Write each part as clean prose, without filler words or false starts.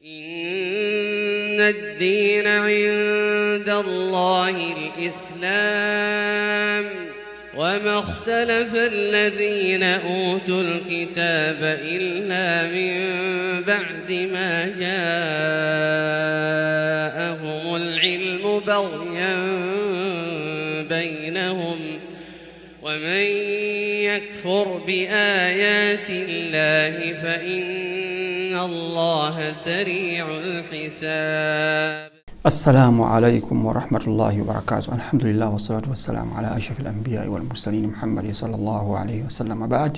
إن الدين عند الله الإسلام وما اختلف الذين أوتوا الكتاب إلا من بعد ما جاءهم العلم بغيا بينهم ومن يكفر بآيات الله فإن الله سريع الحساب. السلام عليكم ورحمة الله وبركاته. الحمد لله والصلاة والسلام على أشرف الأنبياء والمرسلين محمد صلى الله عليه وسلم. بعد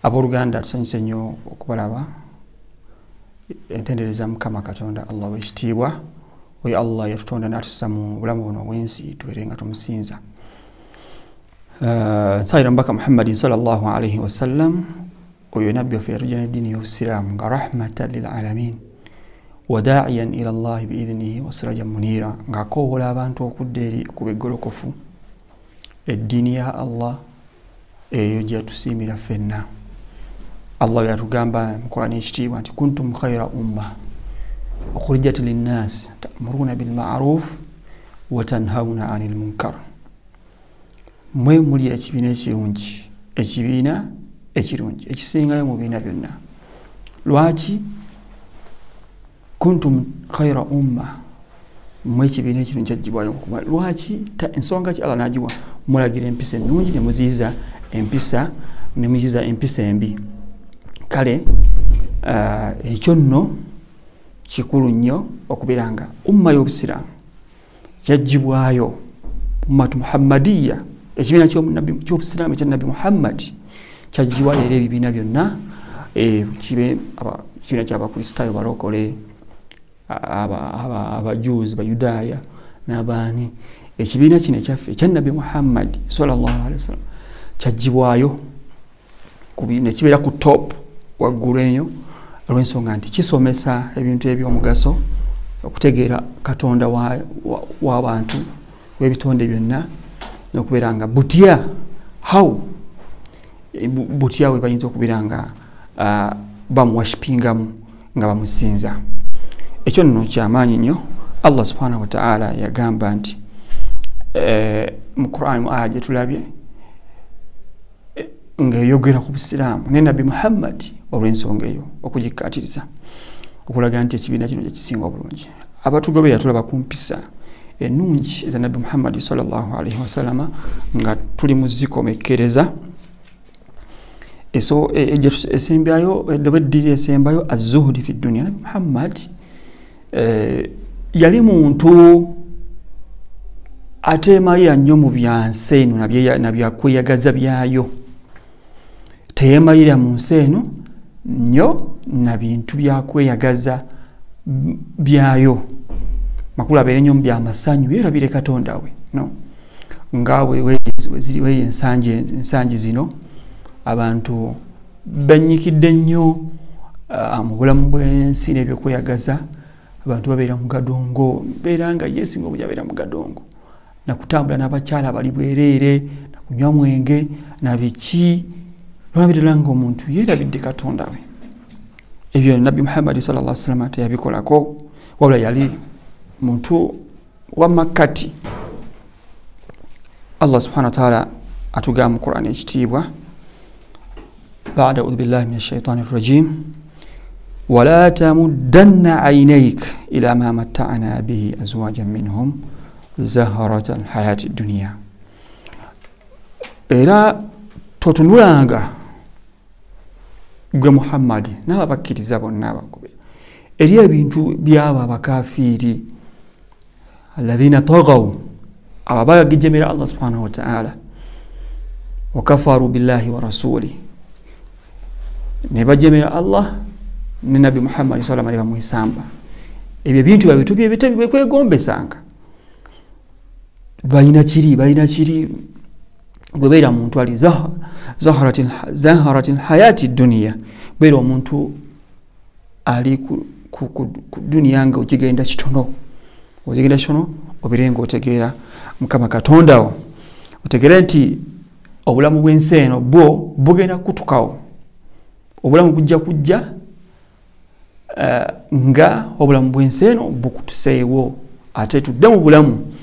abooluganda, tusanyuse nnyo okubalaba. Entendereza Mukama Katonda Allah w'ekitiibwa, oyo Allah yatutonda n'atussa mu bulamu buno obw'ensi tubeere nga tumusinza. Nsayira mubaka Muhammadin sallallahu alaihi wasallam, oyo nabbi waffe yatujja n'eddiini y'obusiraamu nga rahmatan lil alamin wadaiyan ila llahi biidhinihi wasirajan munira, ng'akoowola abantu okudda eri ku beggolokofu eddiini ya Allah eyo gye yatusiimira ffenna. Allah yatugamba mu Qur'ani ekitiibwa nti kuntum khayra umma ukhrijat linnas ta'muruna bilma'ruf wa tanhauna 'anil munkar. Mmwe muli ekibiina ekirungi, ekibiina ekirungi ekisingayo mu bibiina byonna. Lwaki? Kuntum khayra umma, mmwe ekibiina ekirungi kyaggyibwayo okuba. Lwaki? Ensonga ki Allah n'agiwa? Mulagira empisa ennungi ne muziyiza empisa, ne muziyiza empisa embi. Kale ekyo nno kikulu nnyo okubeera nga umma y'obusiraamu yaggibwayo, ummatu muhammadiya, ekibiina ky'obusiraamu ekya Nabbi Muhammad kyaggyibwayo era ebibiina byonna, kibe ekibiina ky'abakristaayo balokole, abajuuzi, bayudaaya n'abaani. Ekibiina kino ekyaffe ekya Nabbi Muhammad sallallahu alaihi wasallam kyaggyibwayo ne kibeera ku top waggulu ennyo, olw'ensonga nti kisomesa ebintu eby'omugaso, okutegeera Katonda w'abantu w'ebitonde byonna, n'okubeera nga butya how butya we bayinza okubeera nga bamuwashipingamu nga bamusinza. Ekyo nno kyamaanyi nnyo. Allah subhanahu wa ta'ala yagamba nti mu Qur'an mu aya gye tulabye ng'eyogera ku busiraamu ne Nabbi Muhammad, olw'ensonga eyo okugikkaatiriza okulaga nti ekibiina kino kye kisinga obulungi. Abatugoberera tulaba ku mpisa ennungi eza Nabbi Muhammad sallallahu alaihi wasallama nga tuli mu zikomekkereza. Esembyayo eddobo eddiri esembayo azuhudi fi dunia. Nabbi Muhammad yali muntu ateemalira nnyo mu byansi eno nabyakweyagaza byayo. Teyeemalira mu nsi eno nnyo na bintu byakweyagaza byayo, makulu abeere nnyo mu byamasanyu, yeerabire Katonda we. No nga weziri ensangi zino abantu bannyikidde nnyo mu bulamu bw'ensi n'ebyokweyagaza. Abantu babeera mu gadongo, beera nga yeesinga obungi abeera mu gadongo, nakutambula n'abakyala abali bwereere, nakunywa mwenge na biki. Olabirira nga omuntu yeerabidde Katonda we. Ebyo Nabbi Muhammad sallallahu alaihi wasallam teyabikolako, wabula yali muntu wa makkati. Allah subhanahu wa ta'ala atugamba mu Qur'an ekitiibwa, ba'da a'udhu billahi minash shaitani rrajim wala tamuddanna aynayk ila ma matta'na bihi azwajan minhum zaharata alhayati dunya. Era totunulanga gwe Muhammad n'abakkiriza bonna abakube eri ebintu byabo abakafiiri alladhina taghaw, abo abagejemera Allah subhanahu wa ta'ala, wakafaru billahi wa rasuli, ne bajemera Allah ne Nabbi Muhammad sallallahu alaihi wasallam bamuisamba. Ebyo bintu babyo bikwegombesanga, balina kiri balina kiri. Bwebeera muntu ali zaharatil hayati dunia, beera omuntu ali ku dunia nga okigenda kitono, okigenda kitono, obeere ng'otegeera Mukama Katonda wo, otegeere nti obulamu bw'ensi eno bwo bugenda kutukawo, obulamu bujja kujja Nga obulamu bw'ensi eno bukutuseewo, ate tudde mu bulamu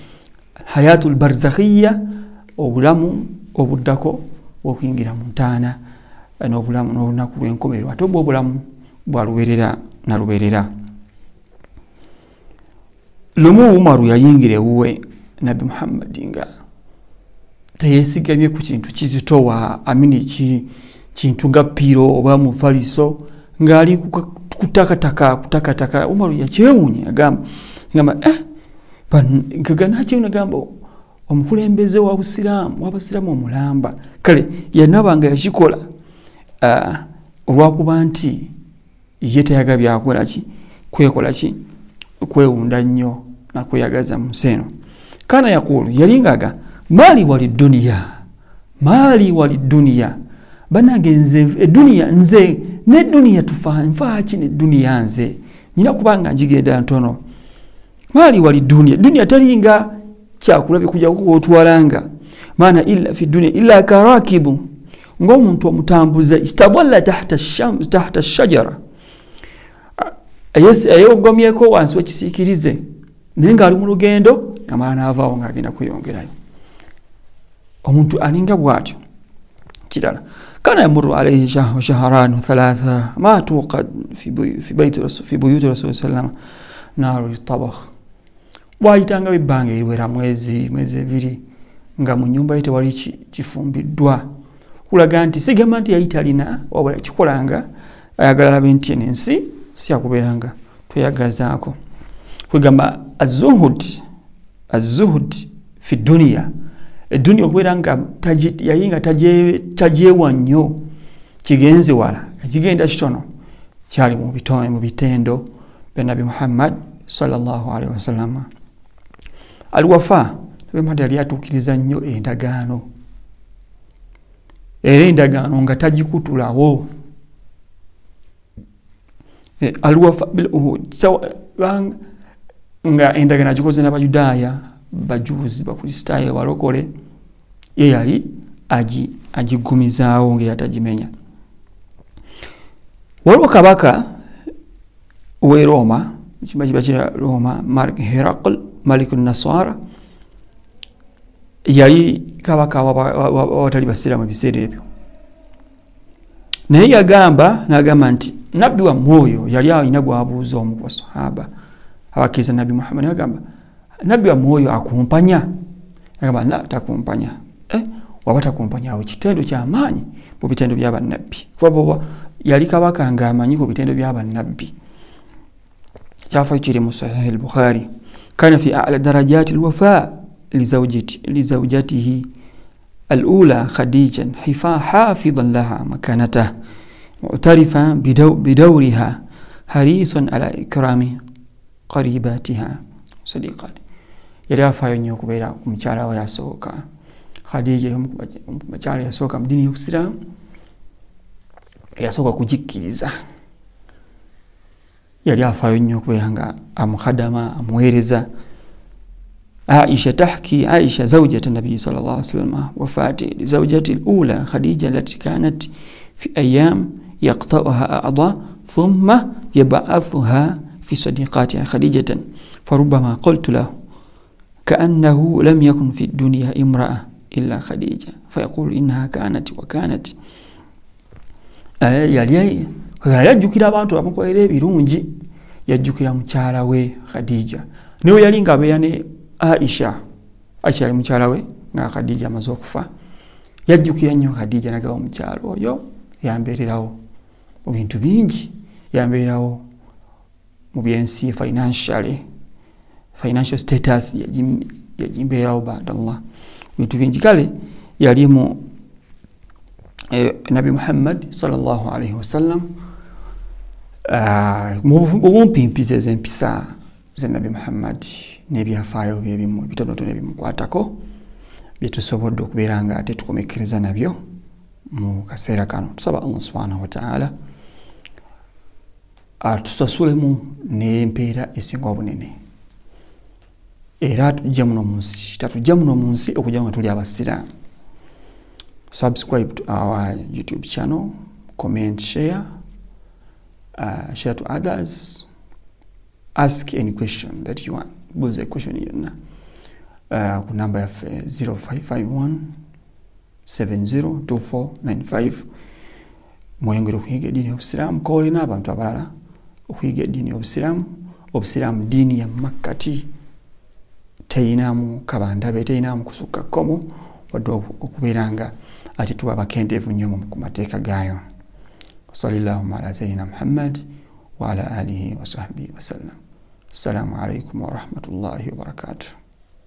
hayatul barzakhiya, obulamu obuddako okuyingira mu ntaana n'obulamu n'olunaku lw'enkomerero, ate obwo obulamu bwa lubeerera na lubeerera. Lumu Umaru yayingira ewuwe Nabbi Muhammad nga teyeesigamye ku kintu kizitowa, amini kintu nga piro oba mufaliso, ng'ali kutakataka. Umaru yakyewuunya, agamba nagamba omukulembeze wa Busiraamu, w'Abasiraamu omulamba. Kale yanaba nga yakikola olwakuba nti ye tayagala byakola ki, kwekola ki, kwewunda nnyo nakweyagaza mu nsi eno. Kana yakulu, yali ng'aga maali wali duniya, maali wali duniya, bannange nze eduniya, nze neduniya tufa nfaaki neduniya, nze nyina kubanga ngigenda ntono. Maali wali duniya, duniya teringa kyakulabe kujja kuotwalanga, maana illa fi duniya illa karakibu, ng'omuntu omutambuze istadalla tahta shams tahta shajara, ayegomyeko wansi w'ekisiikirize, naye ng'ali mu lugendo amala n'avaawo ng'agenda kweyongerayo. Omuntu alinga bw'atyo. Kirala, kana yamurru alayhi shahran thalatha ma tuqad fi bayti rasul fi buyuti rasul sallam naru tabakh, bwayitangawo ebbanga eriwera mwezi ebiri nga mu nnyumba ye tewali kifumbiddwa, kulaga nti sigamba nti yali talina, wabula kikolanga ayagala alabe nti eno ensi si yakubeeranga tweyagazaako. Kwegamba azuhud fi duniya, eduniya okubeera nga yali nga tagyewa nnyo, kigenze wala, kigenda kitono, kyali mu bitendo bya Nabbi Muhammad sallallahu alaihi wasallam. Alwafa, Nabbi Muhammad yali atuukiriza nnyo endagaano, era endagaano nga tagikutulawo. Alwafa bil uhud, nga endagaano agikoze n'Abayudaaya, Bajuuzi, Bakristaayo, balokole, ye yali agigumizaawo nga yatagimenya. Waliwo kabaka w'e Roma, kiba kira Roma, Herakl Maliku Nasara, yali kabaka w'abatali basiraamu ebiseera ebyo. Naye yagamba, n'agamba nti nabbi wa mwoyo yali alina gw'abuuza omu ku basahaba abakkiriza Nabbi Muhammad, n'agamba nabbi wa mwoyo akumpanya? Agamba la, takumpanya. Waba takumpanya awo kitendo ky'amaanyi mu bitendo by'abannabbi, kuba yali kabaka ng'amanyi ku bitendo by'abannabbi. Kyafaayo kiri mu Sahih al-Bukhari. Kana fi a'la darajati al-wafa lizawjatihi al-ula Khadija hafidhan laha makanataha mu'tarifan bidawriha harisan ala ikrami qaribatiha sadiqati. Yali afaayo nnyo okubeera ku mukyala we yasooka Khadija, omu ku bakyala yasooka mu ddiini y'Obusiraamu, yasooka kugikkiriza. Yali afaayo nnyo okubeera nga amukhadama, amuweereza. Aisha tahki, Aisha zawjat Nabii sallallahu alaihi wasallam wafati zawjati al-ula Khadija allati kanat fi ayyam yaqta'uha a'dha thumma yab'athuha fi sadiqatiha Khadijatan farubbama qultu lahu ka'annahu lam yakun fi dunya imra'a illa Khadija fayaqulu innaha kanat wa kanat. Yali yajjukira abantu abamukolera ebirungi, yajjukira mukyala we Khadija. Niwe yali ng'abeera ne Aisha, Aisha yali mukyala we nga Khadija amaze okufa. Yajjukira nnyo Khadija n'agamba omukyala oyo yambeererawo mu bintu bingi, yambeererawo mu byensi, financial status yagimbeerawo ba'dallah, bintu bingi. Kale yali mu Nabi Muhammad sallallahu alaihi wasallam mu bumpimpi z'empisa za Nabi Muhammad n'ebyafaayo byebimu ebitonotono ebimukwatako bye tusobodde okubeera nga ate tukomekkereza nabyo mu kaseera kano. Tusaba Allah subhanahu wa ta'ala atusasulemu n'empeera esinga obunene, era atujja muno mu nsi, tatujja muno mu nsi okujja nga tuli abasiraamu. Subscribe to our YouTube channel, comment, share. Share to others. Ask any question that you want. Buuza question yonna ku namba yaffe 0551 702495. Mweyongere okuyiga eddiini y'obusiraamu, koole n'abantu abalala okuyiga eddiini y'obusiraamu. Obusiraamu ddiini ya makkati, teyinamu kabandabe, teyinamu kusukka kkomo, wadde okubeera nga ate tuba bakendeevu nnyo ku mateeka gaayo. Wasallillahuma ala sayyidina Muhammad wa ala alihi wa sahbihi wasallam. Assalamu alaikum warahmatullahi wabarakatuh.